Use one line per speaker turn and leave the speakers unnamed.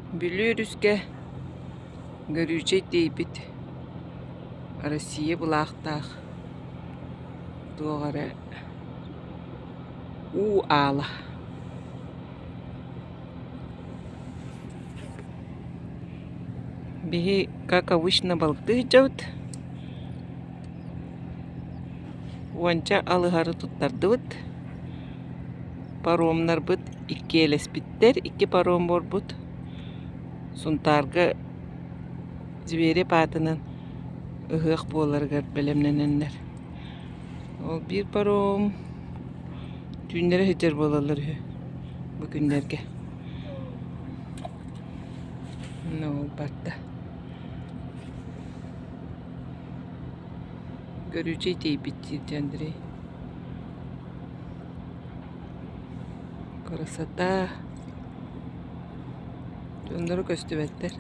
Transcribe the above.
Бүлүү өрүскэ Гөрүүчэй тиийбит Россия былаахтаах туох эрэ уу аала. Биһи как обычно балыктыы сылдьабыт. Уонча алыһары туттардыбыт. Паромнарбыт иккиэлэспиттэр, икки паром буолбут. Сунтаарга Зверев аатынан ыһыах буоларыгар бэлэмнэнэннэр. Ол биир паром түүннэри сылдьар буолаллар үһү бу күннэргэ. Онно ол барда. Көрүүчэй тиийбит диир Андрей. Красота. Дьонноро көстүбэттэр.